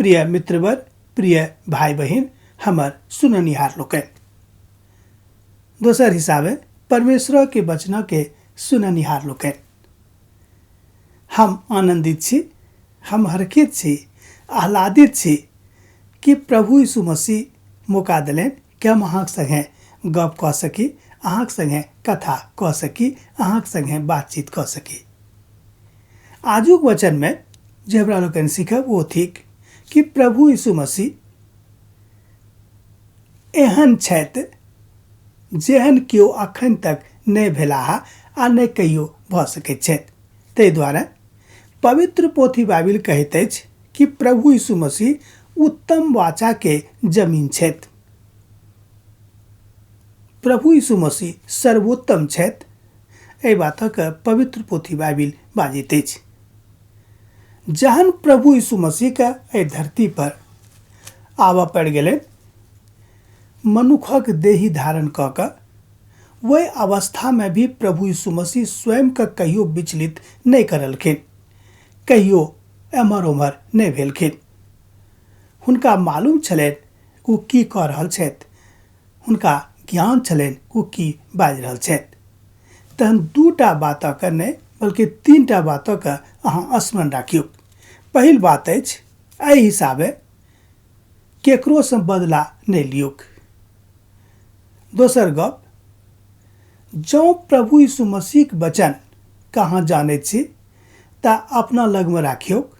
प्रिय मित्रवर, प्रिय भाई बहिन, हमर सुननिहार लोकनि, दोसर हिसाबे परमेश्वर के वचन के सुननिहार लोकनि, हम आनंदित छी, हम हर्षित छी, आह्लादित छी कि प्रभु यीशु मसीह मौका देलनि कि हम अहाँके संगे गप कऽ सकी, अहाँके संगे कथा कऽ सकी, अहाँके संगे बातचीत कऽ सकी। आजुक वचनमे जे हमरा लोकनि सीखब ओ थिक कि प्रभु यीशु मसीह एहन छथि जेहन केओ अखन तक नहि भेलाह आ नहि कहियो भऽ सकैत छथि। ताहि दुआरे पवित्र पोथी बाइबिल कहैत अछि कि प्रभु यीशु मसीह उत्तम वाचा के जमीन छथि। प्रभु यीशु मसीह सर्वोत्तम छथि, एहि बातक पवित्र पोथी बाइबिल बाजैत अछि। जहन प्रभु यीशु मसीह के एहि धरती पर आबऽ पड़ि गेलनि, मनुखक देही धारण कऽ कऽ, ओहि अवस्थामे भी प्रभु यीशु मसीह स्वयंके कहियो विचलित नहि करलखिन, कहियो एम्हर ओम्हर नहि भेलखिन। हुनका मालूम छलनि ओ की कऽ रहल छथि, हुनका ज्ञान छलनि ओ की बाजि रहल छथि। तहन दूटा बातक नहि बल्कि तीनटा बातक अहाँ स्मरण राखियौ। पहिल बात अछि, एहि हिसाबे केकरोसँ बदला नहि लियौक। दोसर गप, जँ प्रभु यीशु मसीहक वचन के अहाँ जानैत छी तऽ अपना लगमे राखियौक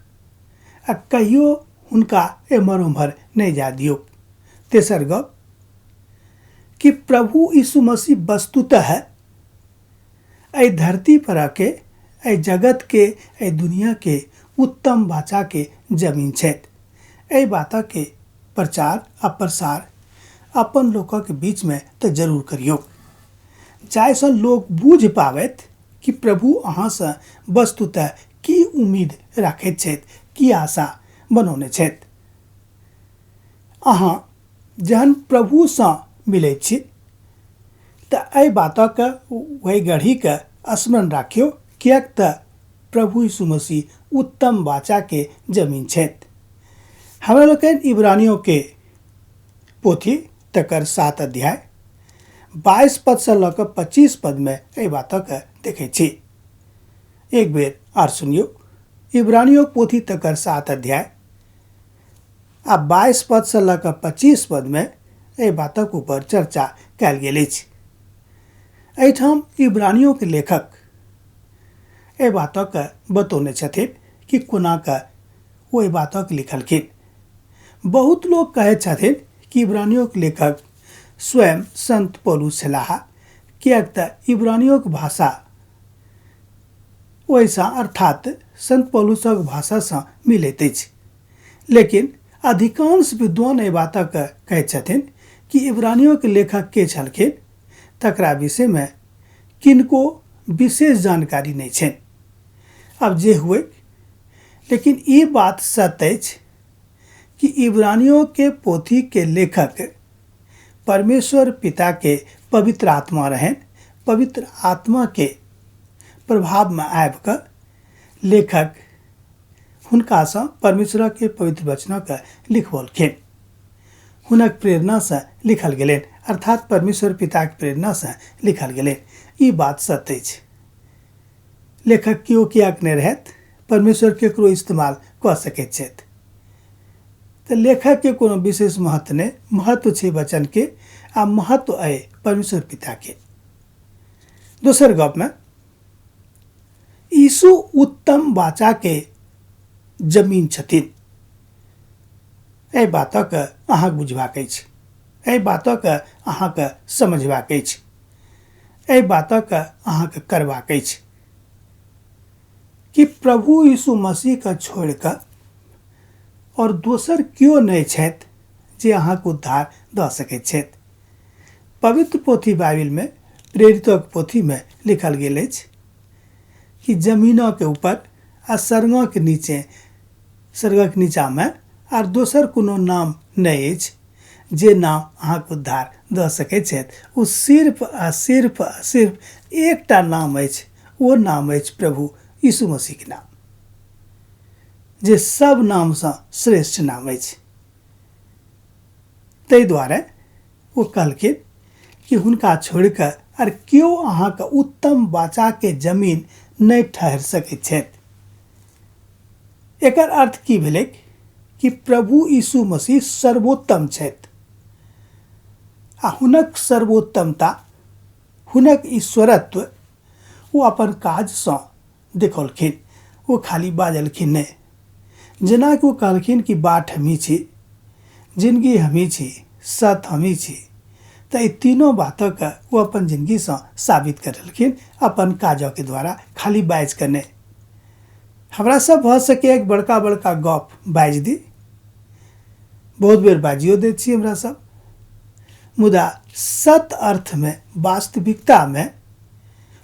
आ कहियो हुनका एम्हर ओम्हर नहि जाय दियौक। तेसर गप कि प्रभु यीशु मसीह वस्तुतः एहि धरती पर आके एहि जगत के, एहि दुनिया के उत्तम वाचा के जमीन छथि। एहि बातक के प्रचार आ प्रसार अपन लोकक बीचमे तऽ जरूर करियौ, जाहिसँ लोक बुझि पाबथि कि प्रभु अहाँसँ वस्तुतः की उम्मीद राखैत छथि, की आशा बनौने छथि। अहाँ जहन प्रभुसँ मिलैत छी तऽ एहि बातक ओहि गढ़ीके स्मरण राखियौ, किएक तऽ प्रभु यीशु मसीह उत्तम वाचाके जमीन छथि। हमरा लोकनि इब्रानियों के पोथी तकर 7 अध्याय 22 पदसँ लऽ कऽ 25 पदमे एहि बातक देखै छी। एक बेर आर सुनियौ, इब्रानियों पोथी तकर 7 अध्याय आ 22 पदसँ लऽ कऽ 25 पदमे एहि बातक ऊपर चर्चा कयल गेल अछि। एहिठाम इब्रानियों के लेखक एहि बातक बतौने छथिन कि कोना कऽ ओ एहि बातक लिखलखिन। बहुत लोक कहैत छथिन कि इब्रानियों के लेखक स्वयं संत पौलुस छलाह, किएक तऽ इब्रानियों के भाषा ओहिसँ अर्थात संत पौलुसक भाषासँ मिलैत अछि। लेकिन अधिकांश विद्वान एहि बातक कहैत छथिन कि इब्रानियों के लेखक के छलखिन तकरा विषयमे किनको विशेष जानकारी नहि छनि। आब जे हुए, लेकिन ई बात सत्य अछि कि इब्रानियों के पोथी के लेखक परमेश्वर पिता के पवित्र आत्मा रहनि। पवित्र आत्मा के प्रभाव में आबि कऽ लेखक हुनकासँ परमेश्वर के पवित्र वचनक लिखबौलखिन, हुनक प्रेरणासँ लिखल गेलनि, अर्थात परमेश्वर पिताक प्रेरणासँ लिखल गेलनि। ई बात सत्य अछि। लेखक केओ किएक नहि रहथि, परमेश्वर केकरो इस्तेमाल कऽ सकैत छथि। तऽ लेखकके कोनो विशेष महत्व नहि, महत्व छै वचनके आ महत्व अइ परमेश्वर पिताके। दोसर गपमे यीशु उत्तम वाचाके जमीन छथिन, एहि बातक अहाँके बुझबाक अछि, एहि बातक अहाँके समझबाक अछि, एहि बातक अहाँके करबाक अछि कि प्रभु यीशु मसीहके छोड़ि कऽ आओर दोसर केओ नहि छथि जे अहाँके उद्धार दऽ सकैत छथि। पवित्र पोथी बाइबिलमे प्रेरितक पोथीमे लिखल गेल अछि कि जमीनक ऊपर आ स्वर्गक नीचे, स्वर्गक नीचाँमे आर दोसर कोनो नाम नहि अछि जे नाम अहाँके उद्धार दऽ सकैत छथि। ओ सिर्फ आ सिर्फ आ सिर्फ एकटा नाम अछि, ओ नाम अछि प्रभु यीशु मसीहके नाम। जे सब नामसँ श्रेष्ठ नाम अछि। ताहि दुआरे ओ कहलखिन कि हुनका छोड़ि कऽ आर केओ अहाँके उत्तम वाचाके जमीन नहि ठहरि सकैत छथि। एकर अर्थ की भेलैक कि प्रभु यीशु मसीह सर्वोत्तम छथि आ हुनक सर्वोत्तमता, हुनक ईश्वरत्व ओ अपन काजसँ देखौलखिन। ओ खाली बाजलखिन नहि, जेनाकि ओ कहलखिन कि बाट हमही छी, जिनगी हमही छी, सत हमही छी, तऽ एहि तीनो बातके ओ अपन जिनगीसँ साबित करलखिन अपन काजके द्वारा, खाली बाजि कऽ नहि। हमरा सब भऽ सकैए एक बड़का बड़का गप बाजि दी, बहुत बेर बाजियो दै छी हमरा सब, मुदा सत अर्थमे वास्तविकतामे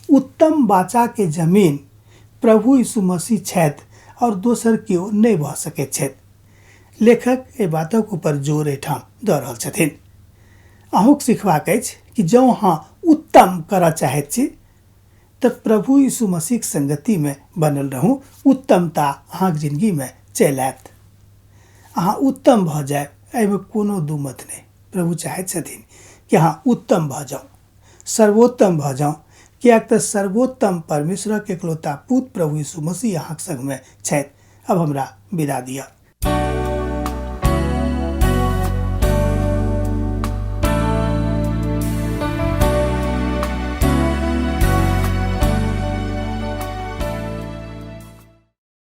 उत्तम वाचाके जमीन प्रभु यीशु मसीह छथि आओर दोसर केओ नहि भऽ सकैत छथि। लेखक एहि बातक ऊपर जोर एहिठाम दऽ रहल छथिन। अहूँक सिखबाक अछि कि जँ अहाँ उत्तम करऽ चाहैत छी तऽ प्रभु यीशु मसीहक संगतिमे बनल रहू, उत्तमता अहाँक जिनगीमे चलि आयत। अहाँ उत्तम भऽ जायब, एहिमे कोनो दू मत नहि। प्रभु चाहैत छथिन कि अहाँ उत्तम भऽ जाउ, सर्वोत्तम भऽ जाउ, किएक तऽ सर्वोत्तम परमेश्वरक एकलौता पुत्र प्रभु यीशु मसीह अहाँक संगमे छथि। अब हमरा विदा दिअ।